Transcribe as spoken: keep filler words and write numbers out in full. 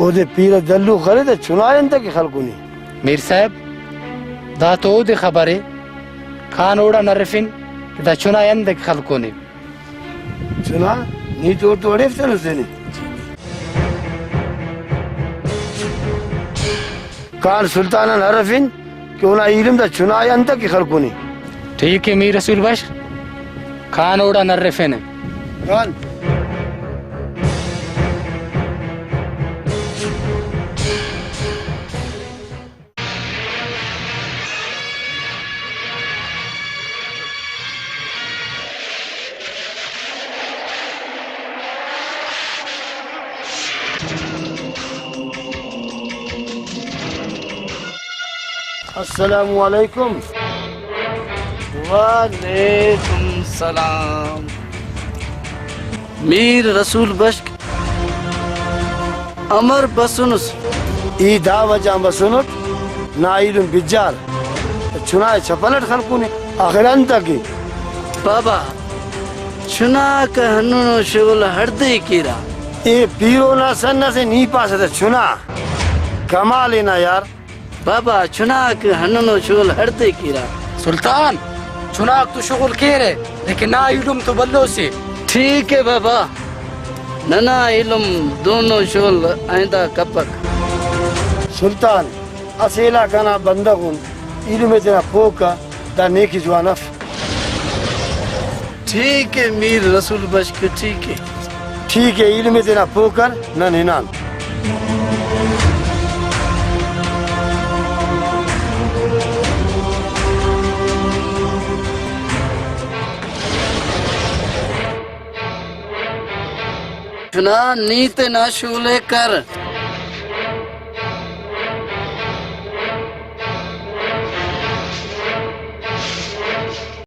اودے پیرہ دلو خلے، دا چنا انتکہ خلکنے؟ میر صاحب، دا تو اودے خبرے، کان اوڑان ہرفن کہ دا چنا انتکہ خلکنے۔ چنا، نی تو اوڑتون اڑیفتنس تینے۔ کان سلطان آن ہرفن کہ اونا ایلم دا چنا ءِ انتکہ خلکنے۔ ٹھیک ءِ میر رسول بخش، کان اوڑان ہرفنہ۔ کان۔ السلام علیکم۔ وعلیکم السلام۔ میر رسول بخش امر بسنس؟ ای دا وجہ آن بسنٹ، نا ایلم بجار، چنا ءِ چپل اٹ خلکنے، آخر انتکہ؟ بابا، چناک ہندنو شغل ہڑدے کیرہ۔ اے پیرو نا سن اسے، نی پاسہ تہ چنا؟ کمال ءِ نا یار۔ بابا، چناک ہندنو شغل ہڑدے کیرہ۔ سلطان، چناک تو شغل کیرہ، لیکن نا ایلم تو بھلو سے۔ ٹھیک ءِ بابا، ننا ایلم دونو شغل آئندہ کپک۔ سلطان، اسہ علاقہ نا بندغ ان، ایلم ءِ تینا پوہ کہ، دا نیکہ جوان اف۔ ٹھیک ءِ میر رسول بخش، ٹھیک ءِ۔ ٹھیک ءِ، ایلم ءِ تینا پوہ کر، نن ہنان۔ چنا، نی تینا شغل ءِ کر۔